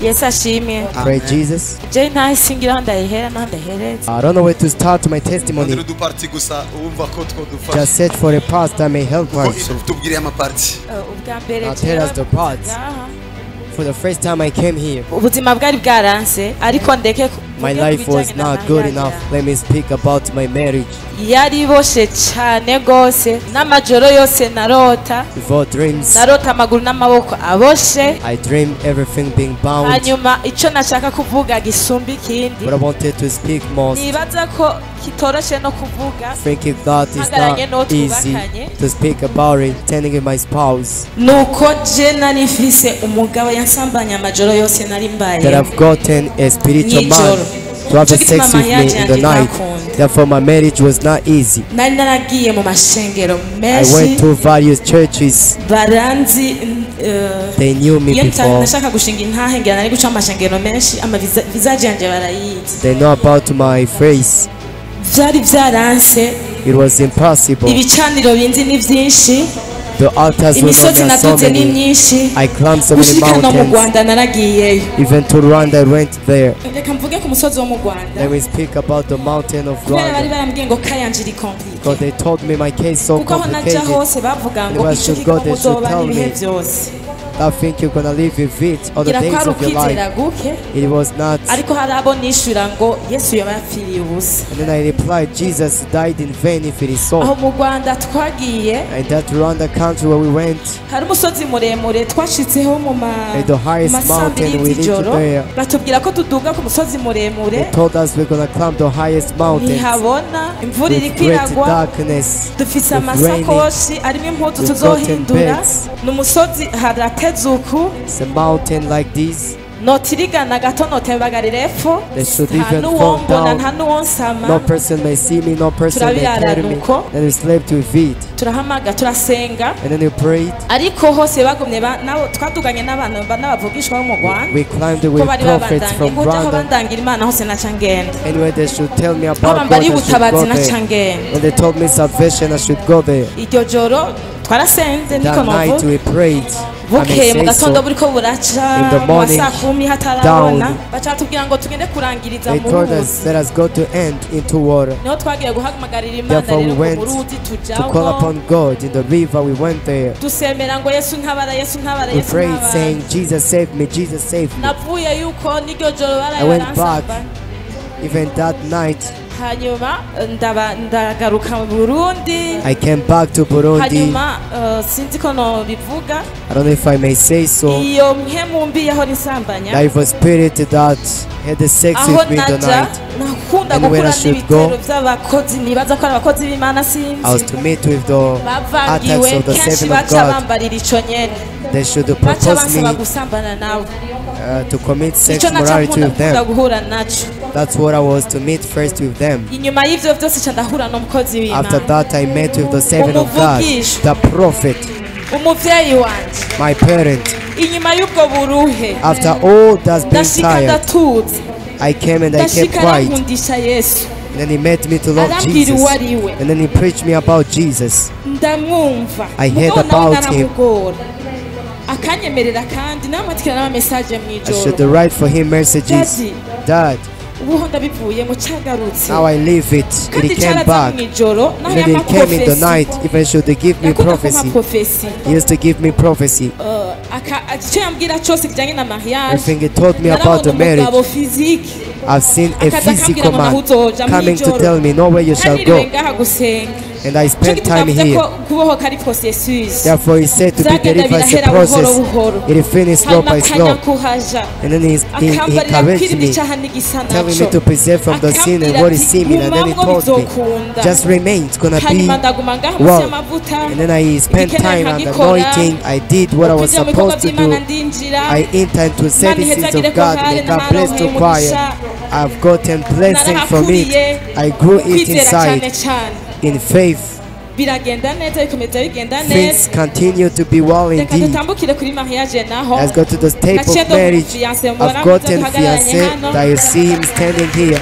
Yesu ashimwe. Praise Jesus. Je ntasingira ndahera ntandahereza. I don't know where to start my testimony. Uduparti gusa wumva ko twodufasha. Just search for a pastor may help us. Tubwire amaparti. Ubwa mbere tell us the parts. For the first time I came here, ubuzima bwari bwaranse ariko ndeke. My life was not good enough. Let me speak about my marriage. Yari boshe cyane gose n'amajoro yose narota. Before dreams. Narota amaguru n'amaboko aboshe. I dream everything being bound. Hanyuma ico nashaka kuvuga gisumba ikindi. But I wanted to speak most. Nibaza ko kitoroshe no kuvuga. Thinking that is not easy to speak about it, standing with my spouse. Nuko je nari mfise umugabo yansambanya amajoro yose nari mbaye. That I've gotten a spiritual man to have sex with me in the night. Therefore my marriage was not easy. I went to various churches. They knew me before. They know about my face. It was impossible. The altars were not so many. I climbed so many mountains. Even to Rwanda, I went there. Let me speak about the mountain of Rwanda. Because they told me my case so complicated. And I should go, they should tell me. I think you're gonna live with it all the days of your life. It was not. And then I replied, Jesus died in vain if it is so. And that Rwanda country where we went, at the highest mountain we reached there, they told us we're gonna climb the highest mountain with great darkness, with raining, with cotton beds. It's a mountain like this. They should even fall down. No person may see me, no person may carry me. Then we slept with it. And then we prayed. We climbed with prophets from Rwanda. Anyway, they should tell me about God, I should go there. When they told me salvation, I should go there. That night we prayed. I may say so. In the morning, down, they told us, let us go to end into water. Therefore we went to call upon God in the river. We went there. We prayed saying, Jesus save me, Jesus save me. I went back even that night. I came back to Burundi. I don't know if I may say so. That evil spirit that had the sex with me the night. And when I should go, I was to meet with the attacks of the servant of God. They should propose me to commit sex morality with them. That's what I was to meet first with them. After that, I met with the servant of God, the prophet, my parent. After all that's been tired, I came and I kept quiet. And then he made me to love Jesus. And then he preached me about Jesus. I heard about him. I should write for him messages. Dad, now I leave it. It came back. And then it came in the night. Even should they give me prophecy. He used to give me prophecy. Everything he told me about the marriage. I've seen a physical man coming to tell me, no way you shall go. And I spent time here. Therefore he said to be delivered is a process. It finished slow by slow. And then he encouraged me, telling me to preserve from the sin and what is similar. And then he told me, just remain, it's gonna be well. And then I spent time on the anointing. I did what I was supposed to do. I entered into services of God. May God bless the choir. I've gotten blessing from it. I grew it inside. In faith, things continue to be well indeed. Let's go to the step of marriage. I've gotten fiancé that you see him standing here.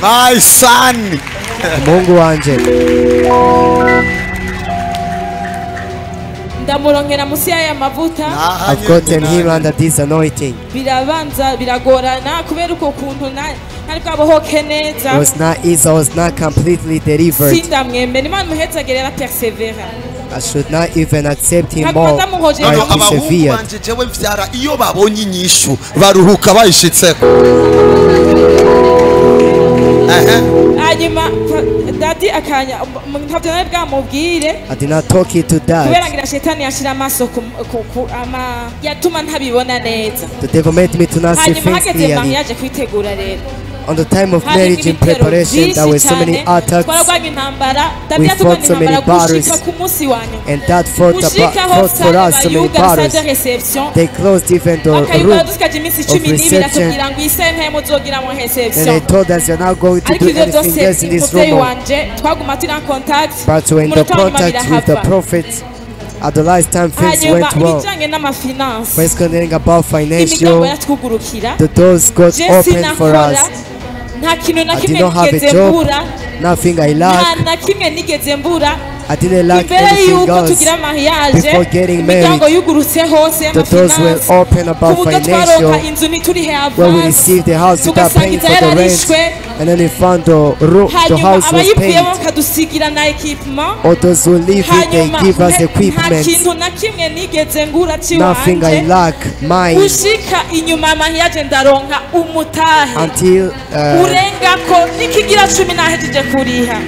My son! Mungu wanje. Ndamuronkera musi y'aya mavuta. I've gotten him under this anointing. Birabanza biragorana kubera uko kuntu ntari bwabohoke neza. It was not easy. I was not completely delivered. Sindamwemera. Imana imuhezagire yarapersevera. I should not even accept him more. I persevered. Banje jewe mvyara iyo babonye inyishu baruhuka bayishitseko. Hanyuma daddy akanya ntabyo nari bwamubwire. I did not talk it to dad. Kubera ngira shetani yashira amaso ku ama yatuma ntabibona neza. The devil made me to not see Hanyuma things hageze clearly. mariage kwitegura rero. On the time of marriage in preparation, there were so many attacks. Twararwanye intambara. Daddy We fought yatugwanye so many intambara battles. gushika ku munsi wa nyuma. And dad fought for us so many battles. They closed even the Bakayugara room dusigaje iminsi of 12 reception. atubwira ngo iyi ntayo muzogiramo And reception. they told us you're not going to Ariko do ivyo anything byose else in this umuvyeyi room. wanje twaguma turi en contact. But when the Umunota wa nyuma contact with the birahava. prophet, at the last time things Hanyuma went well. ibijanye n'amafinance, When it's about financial, imiryango yaratwugurukira. the doors got Je opened for sinakora, us. nta kintu na I did kimwe not have a nigeze job, mbura, nothing I nta lack. na kimwe nigeze mbura. I didn't lack Imbere anything yuko else. tugira mariage, Before getting imiryango married, yugurutse hose the doors were y'amafinance, open ku about buryo financial, twaronka inzu ntiturihe where we avance, received the house without paying tugasanga for the rent, yararishwe. and then we found the room, the Hanyuma house was paid. abayivuyemo bakadusigira na equipment. Others who leave it, they Hanyuma give us nta equipment. kintu na kimwe nigeze ngura Nothing I ciwanje. lack, mine, Gushika inyuma mariage ndaronka umutahe until urengako n'ikigira 10 nahejeje kuriha.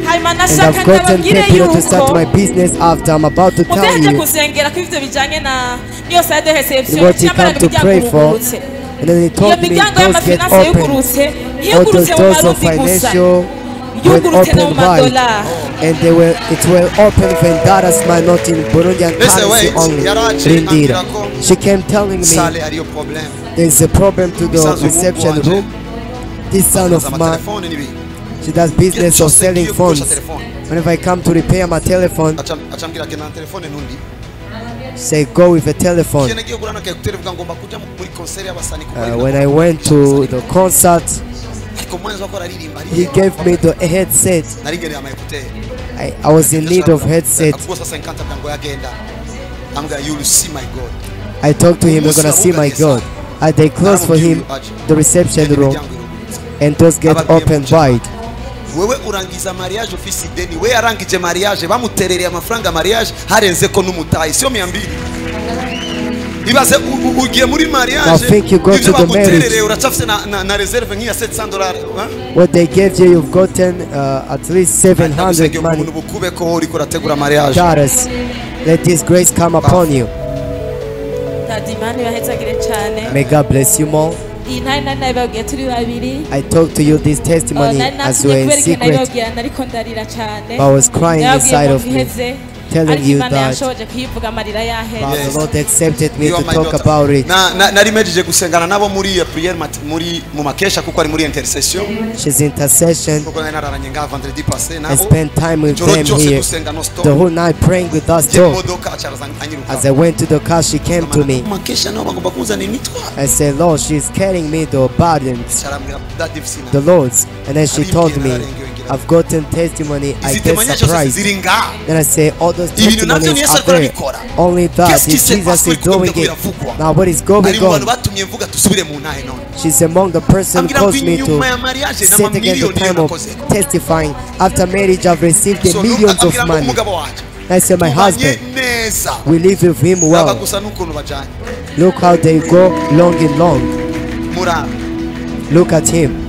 Hanyuma and nashaka I've gotten ndababwire capital to start yuko my business after I'm about to tell muvyaheje you kusengera ko ivyo bijanye na niyo salle de reception what you cyambara come to imiryango pray for. yugurutse. And then he Iyo told me miryango doors get y'amafinanse open. yugurutse, All ntiyugurutse those mu doors of marundi gusa, financial were yugurutse no mu open wide, madolari. and they were it will open when man, not in Burundian Listen, currency wait. only. Yaraje Rindira. ambwira ko She came telling me Sale ariyo problem. there is a problem to the Bisanzwe umuhungu reception wanje room. This son of aza man, amatelefone n'ibindi. she does business of Cyose selling ngiye gukoresha phones. telefone. Whenever I come to repair my telephone, Acambwira ati nta telefone nundi. say go with a telephone. Kiye nagiye kugura na écouteur vuga ngomba kuja muri concert y'abasani kuko ari When I went to the concert, ariko mwanzo ko araririmba he gave me the headset. Nari ngereye ama écouteur. I was in need of headset. Akugusa 50 bwa ngo yagenda. Ambwira you will see my God. I talked to him, you're gonna see my God. And they closed for him the reception room, and doors get open wide. Wewe urangiza mariage ofisi deni, we yarangije mariage bamuterereye amafaranga mariage harenze ko n'umutayi sio 200. Ibaze ugiye muri mariage Now think you go ivyo to the marriage. baguterereye uracafise na reserve nk'iya $700. What they gave you, you've gotten at least 700 money Umuntu bukube ko uriko urategura mariage. dollars. Let this grace come upon you. Daddy Imana ibahezagire cane. May God bless you more. Iyi ntare nari nabibabwiye turi babiri. I talked to you this Oh, testimony nari as natinye we were in kubera ikintu secret, nabibabwira nariko ndarira cane. but I was crying Nababwiye inside ngo of me, mpiheze, telling ariko you Imana that yanshoboje kuyivuga amarira yaheze. but the Lord accepted me You to are my talk daughter. about it. Nari mejeje gusengana nabo muri prière muri mu makesha kuko ari muri intercession. She's intercession. Kuko nari nararanye ngaha vendredi passé I nabo. spent time with Ijoro them ryose here, gusenga no stop. the whole night praying with us Ngiye mu too. modoka acaraza anyiruka. As I went to the car, she came to me. Makesha nabo bagomba kunzanira imitwaro. I said, Lord, she's carrying me the burdens, Arambwira daddy sina. the loads. And then she told me, I've gotten testimony. I Izi get témoignages zose surprised. ziri ngaha. Then I say, all those Ibintu navyo ni testimonies Yesu are ariko there. arabikora. Only that Qu'est-ce qui is se passe Jesus kuri is doing kubyo it. biravugwa? Now what is going Ari mu bantu on? batumye mvuga tusubire mu ntahe none. She's among the person who Ambwira ngo caused me to inyuma ya mariage sit against the n'amamiliyoni time of nakoze. testifying. After marriage, I've received the So, millions of ambwira ngo money. umugabo wanje I said, my tubanye husband, neza. we live with him Raba well. gusa n'ukuntu bajanye. Look how they go long and long. Murabe. Look at him.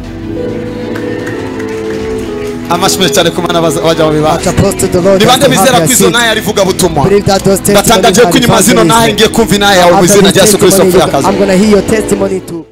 Amashyi menshi cyane ku Mana bajya Much babibaza. applause to the Lord. Ni bande and to bizera have ko your izo seat. ntahe ari ivugabutumwa? Believe that those testimonies Ndatangaje are ko inyuma zino ntahe evangelism. ngiye kumva intahe yawe mu After izina this rya Yesu Kristo testimony, mvuye akazi. I'm gonna hear your testimony too.